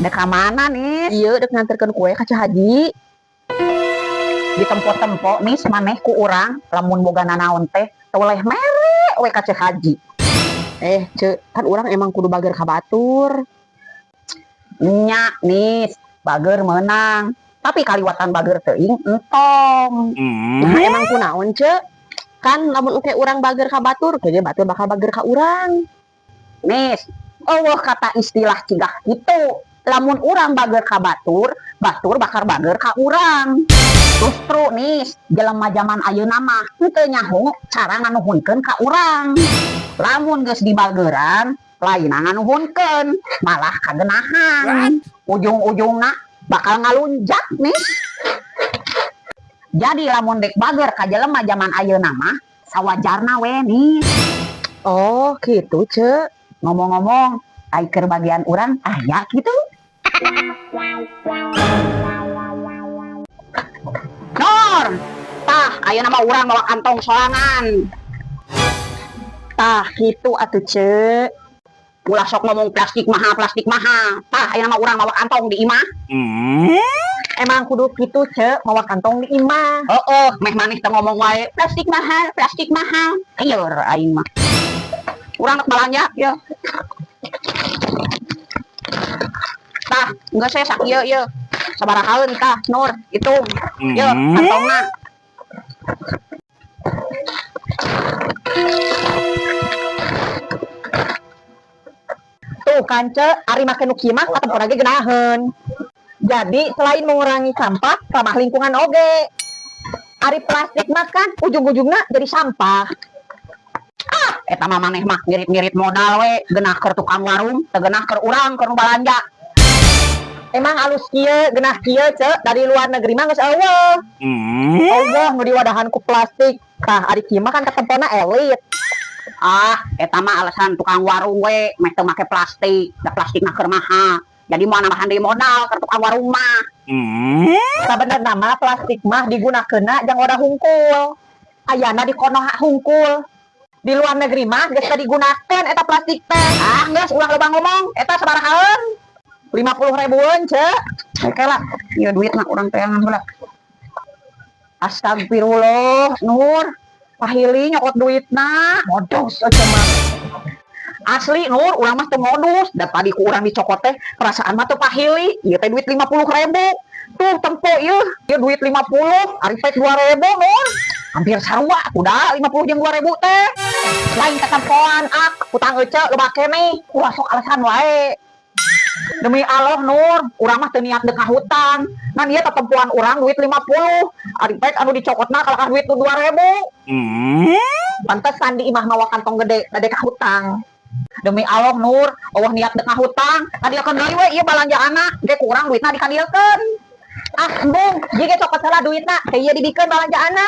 Dek ka mana nih? Iya, dek nganterkeun kue ka Ceu Haji. Ditempo-tempo nih maneh ku urang lamun boga nanaon teh toleh mere we ka Ceu Haji. Eh, Ceu, kan urang emang kudu bager ka batur. Nya nis, bager menang. Tapi kaliwatan bager teuing entong. Nah, emang kunaon, Ceu? Kan lamun engke urang bager ka batur, kayaknya batur bakal bager ka urang. Nis, euweuh kata istilah cigah kitu. Lamun urang bager ka batur, batur bakal bager ka urang. Justru nis, jelema zaman ayeuna mah henteu nyaho cara nganuhunkeun ka urang. Lamun geus dibageran, lain nganuhunkeun, malah kagenahan. Ujung-ujungna bakal ngalunjak nis. Jadi lamun dek bager ka jelema zaman ayeuna mah sawajarna we nis. Oh, gitu, Ceu. Ngomong-ngomong, ai keur bagian urang aya kitu. Nur, tah ayeuna mah urang mawa kantong sorangan. Tah, kitu atuh, Ceu. Ulah sok ngomong plastik mahal, plastik mahal. Tah ayeuna mah urang mawa kantong di imah. Emang kudu kitu, Ceu, mawa kantong di imah. Heeh, meh maneh teu ngomong wae plastik mahal, plastik mahal. Lieur aing mah. Urang rek balanja ya. Tah, geus we sakieu ieu. Sabarahaeun tah, Nur, hitung. Yeuh, kantongna. Tuh kan, Ceu, ari make nu kieu mah katempona ge geunaheun. Jadi selain mengurangi sampah, ramah lingkungan oge. Ari plastik mah kan ujung-ujungna jadi sampah. Ah, eta mah maneh mah ngirit-ngirit modal we, geunah keur tukang warung, teu geunah keur urang keur nu balanja. Emang alus kieu, geunah kieu, Ceu, dari luar negeri mah geus euweuh. Euweuh nu diwadahan ku plastik. Tah, ari kieu mah kan katempona elit. Ah, eta mah alasan tukang warung we, meh teu make plastik, da plastik mah keur mahal. Jadi moal nambahan deui modal keur tukang warung mah. Sabenerna mah plastik mah digunakeunna jang wadah hungkul. Ayana di konoha hungkul. Di luar negeri mah geus teu digunakeun eta plastik teh. Ah, geus ulah loba ngomong, eta sabarahaeun? 50 ribuan, Ceu. Oke lah, ieu duitna urang teangan heula. Astagfirullah, Nur. Pahili nyokot duitna. Modus aja mah. Asli Nur, urang mah teu modus. Da tadi ku urang dicokot teh, perasaan mah teu pahili. Ieu teh duit 50 ribu. Tuh tempo ieu, ieu duit 50, ari pek 2.000 Nur. Hampir sarua, udah 50 jeung 2.000 teh. Lain katempoan, ah, utang ece loba keneh. Ulah sok alasan wae. Demi Allah Nur, urang mah teu niat deuk ngahutang. Ngan ieu tetempoan urang duit 50. Ari pek anu dicokotna kalahkah duit nu 2.000. Pantesan di imah mawa kantong gede, bade kahutang. Demi Allah Nur, euweuh niat deuk ngahutang. Kadieukeun deui we ieu balanjaanna, ge ku urang duitna dikadieukeun. Ah, embung, ieu ge cokot salah duitna, teh ieu dibikeun balanjaanna.